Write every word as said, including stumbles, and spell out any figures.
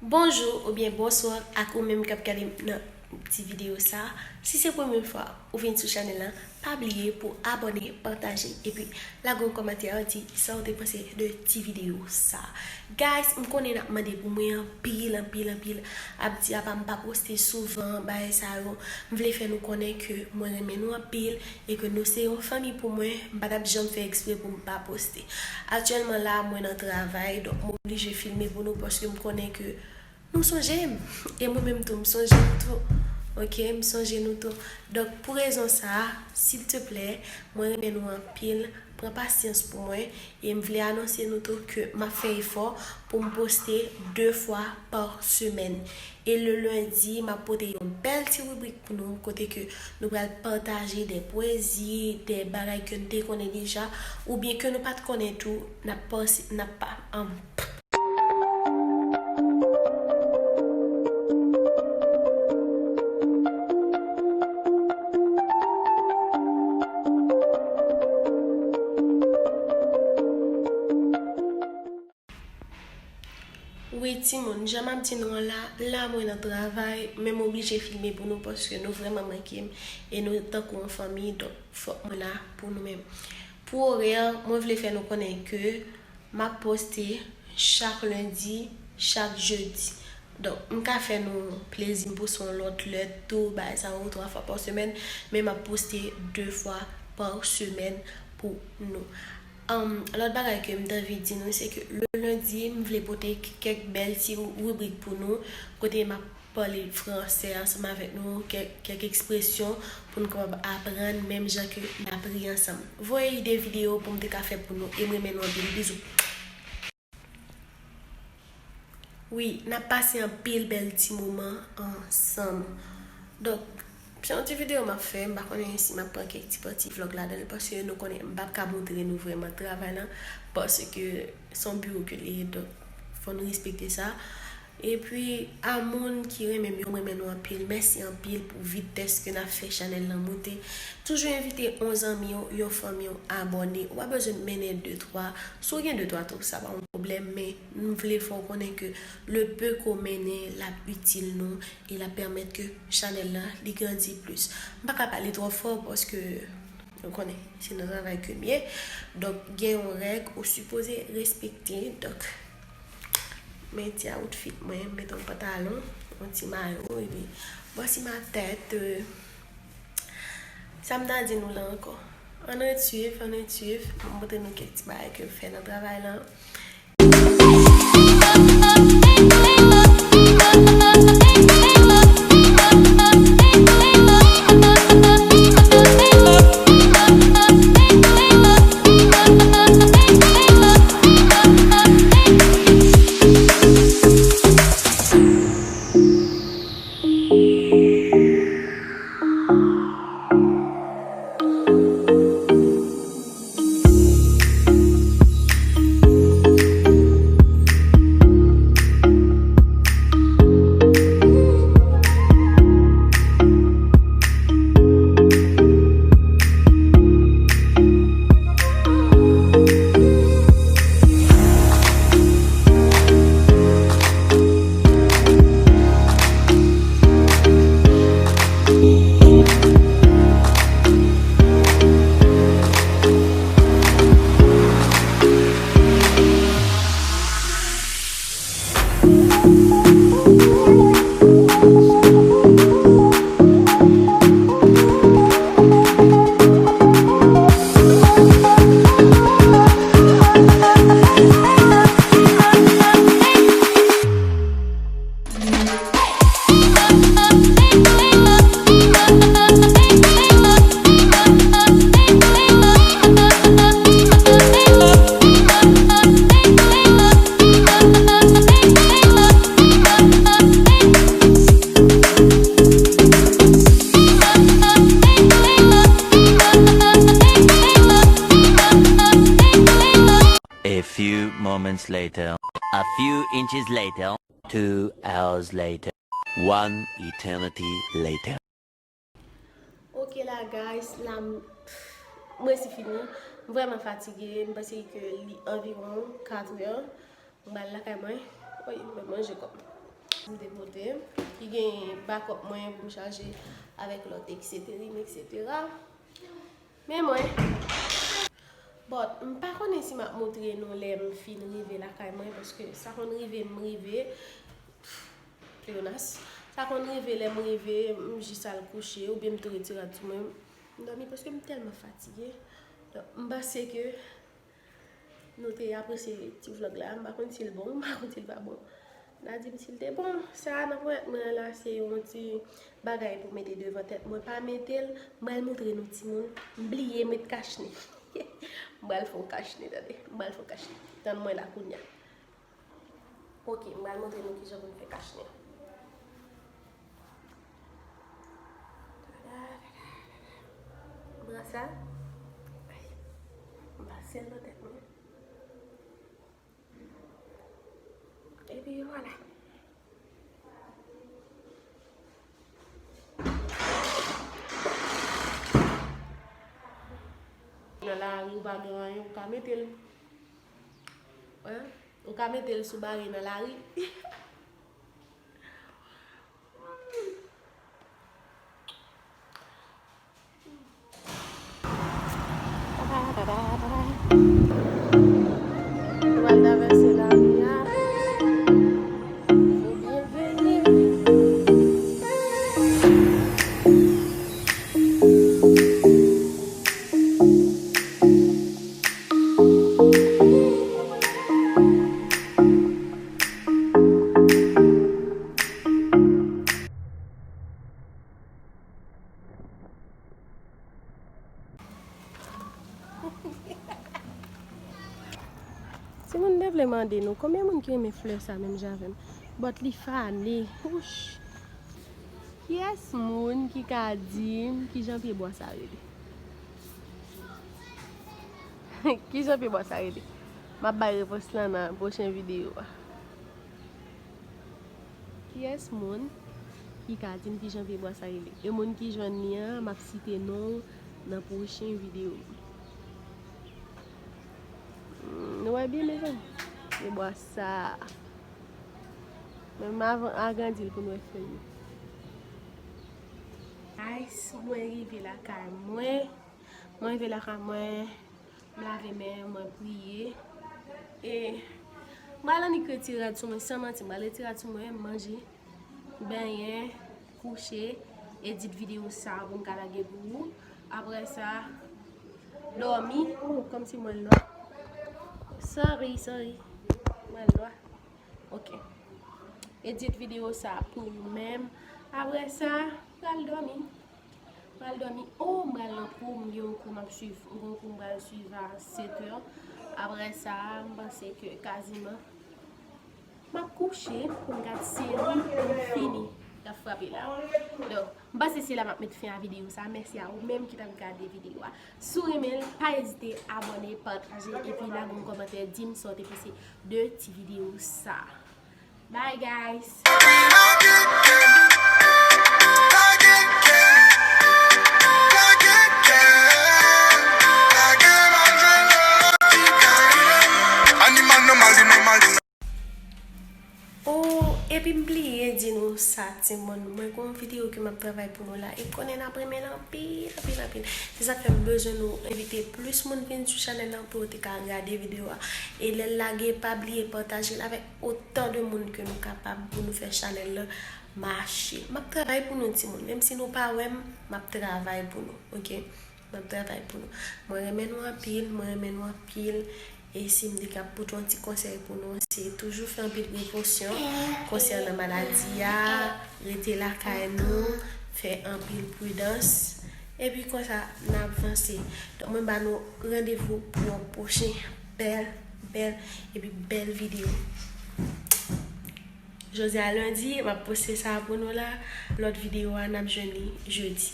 Bonjou oubyen bonswa ak ou menm k ap gade m nan ti videyo sa. Si se premye fwa ou vin sou chanèl lan, pa bliye pou abòne, pataje, epi lage yon kòmantè, di sa ou te panse de ti videyo sa. Guys, m konnen n ap mande pou mwen anpil, anpil, anpil. Ap di apa m pa poste souvan, bagay sa yo. M vle fè nou konnen ke mwen renmen nou anpil e ke nou se yon fanmi pou mwen. M pa t ap janm fè ekspre pou m pa poste. Aktyèlman la, mwen nan travay, donk m oblije filme pou nou paske m konnen ke nou sonje m. E mwen menm tou, m sonje nou tou. Oke, m sonje nou tou. Donk, pou rezon sa a, silteplè, mwen renmen nou anpil. Pran pasyans pou mwen. E m vle anonse nou tou ke m ap fè efò pou m poste de fwa pa semèn. E le lendi, m ap pote yon bèl ti ribrik pou nou, kote ke nou pral pataje de pwezi, de bagay ke n te konnen deja, oubyen ke nou pa t konnen tou, n ap panse, n ap pa, ann, Wi, timoun, jan m ap di nou an la, la mwen nan travay, men m oblije filme pou nou paske nou vrèman manke m e nou tankou yon fanmi, donk fòk mwen la pou nou menm. Pou orè, mwen vle fè nou konnen ke m ap poste chak lendi, chak jedi. Donk, m ka fè nou plezi, m poste yon lòt lè tou, bagay sa yo, twa fwa pa semèn, men m ap poste de fwa pa semèn pou nou. Ann, lòt bagay ke m t anvi di nou, se ke le lendi, m vle pote k-, kèk bèl ti ru-, ribrik pou nou, kote m ap pale fransè ansanm avèk nou, kèk, kèk ekspresyon pou nou kapab aprann menm jan ke n ap ri ansanm. Voye ide videyo pou m te ka fè pou nou, e m renmen nou anpil. Bizou. Wi, n ap pase anpil bèl ti moman ansanm. Donk, se yon ti videyo m ap fè, m pa konnen si m ap pran kèk ti pati vlòg ladan l, paske nou konnen m p ap ka montre nou vrèman travay lan, paske se yon biwo ke li ye, donk fò nou respekte sa. Epi, a moun ki renmen m yo, m renmen nou anpil. Mèsi anpil pou vitès ke n ap fè chanèl lan moute. Toujou envite yon zanmi w, yon fanmi w abòne. Ou pa bezwen mennen de twa. Si w gen de twa tou, sa pa yon pwoblèm, men nou vle fè w konnen ke le peu ke w mennen, l ap itil nou e l ap pèmèt ke chanèl lan, li grandi plis. M pa ka pale twò fò paske, nou konnen, se nan travay ke m ye. Donk, gen yon règ ou sipoze respekte. Donk, men ti outfit mwen, m met yon pantalon, yon ti mayo, epi voici ma tête. Euh, sa m ta di nou la ankò? Ann ret swiv, ann ret swiv. M ap montre nou kèk ti bagay ke m fè nan travay lan. A few moments later. A few inches later. Two hours later. One eternity later. Ok la, guys, la m, m resi fini. M vrèman fatige, m panse ke li anviwon katrè. M pral lakay mwen. Oy, mwen manje kò m. M te pote, ki gen bakòp mwen pou m chaje avèk lòt, etsetera, etsetera. Men mwen, but, m pa konnen si m ap montre nou lè m fin rive lakay mwen, paske sa konn rive m rive, pleonas. Sa konn rive lè m rive, m jis al kouche, oubyen m tou retire rad sou mwen, m dòmi paske m tèlman fatige. Donk, m panse ke nou te apresye ti vlog la. M pa konn si l bon, m pa konn si l pa bon. N a di m si l te bon. Sa nan ponyèt mwen an la, se yon ti bagay pou mete devan tèt mwen. Pa mete l, m pral montre nou timoun. M bliye met kach ne. M pral fè yon kach ne, tande. M pral fè yon kach ne. Tann mwen la kounye a. Ok, m pral montre nou kijan pou n fè kach ne. Bra sa. Ay. M pase l nan tèt mwen. Epi vwala. Nan lari, ou pa gen anyen, ou ka mete l. Hein? Ou ka mete l sou bare nan lari. Nou al travèse lari a. Ou byenveni. Timoun, te vle mande nou, konbyen moun ki renmen flè sa menm jan avè m? But li fane. Wouch. Kiyès moun ki ka di m kijan pyebwa sa rele? Kijan pyebwa sa rele? M ap bay repons lan nan pwochen videyo a. Kiyès moun ki ka di m kijan pyebwa sa rele? E moun ki jwenn li an, m ap site non w nan pwochen videyo. Hmm, nou wè byen, mezanmi? Pyebwa sa. Men m avan agrandi l pou n wè fèy yo. Guys, mwen rive lakay mwen. Mwen rive lakay mwen. M lave men, mwen priye. E m pral annik retire rad sou mwen, san manti, m pral retire rad sou mwen, manje, benyen, kouche, edit videyo sa pou m ka lage pou ou. Apre sa, dòmi. Oh, kòmsi mwen lwa. Sorry, sorry. Mwen lwa. Ok. Edit videyo sa pou ou menm. Apre sa, pral dòmi. Pral dòmi. Oh, m pral nan kou, m gen yon kou m ap swiv. M gen yon kou m pral swiv a sèt è. Apre sa, m panse ke kaziman m ap kouche pou m gad seri pou m fini. L ap frape la. Donk, m panse se la m ap met fen a videyo sa. Mèsi a ou menm ki t ap gade videyo a. Si w renmen l, pa ezite abòne, pataje, epi lage yon kòmantè, di m sa w te panse de ti videyo sa. Bye, guys. Animal nòmal, li nòmal, li nòmal. Oh, epi m bliye di nou sa, timoun. Mwen gen yon videyo ke m ap travay pou nou la. E konnen n ap renmen l anpil, anpil, anpil. Se sa k fè m bezwen nou envite plis moun vin sou chanèl lan pou yo te ka gade videyo a. E lè l lage, pa bliye pataje l avèk otan de moun ke nou kapab pou nou fè chanèl lan mache. M ap travay pou nou, timoun. Menm si nou pa wè m, m ap travay pou nou, oke? M ap travay pou nou. Mwen renmen nou anpil, mwen renmen nou anpil. E si m te ka pote yon ti konsèy pou nou, se toujou fè anpil prekosyon konsènan maladi a, rete lakay nou, fè anpil pridans. Epi konsa, n ap vanse. Donk, mwen ba nou randevou pou yon pwochen bèl, bèl, epi bèl videyo. Jodi a lendi, m ap poste sa pou nou la. Lòt videyo a, n ap jwenn li jedi.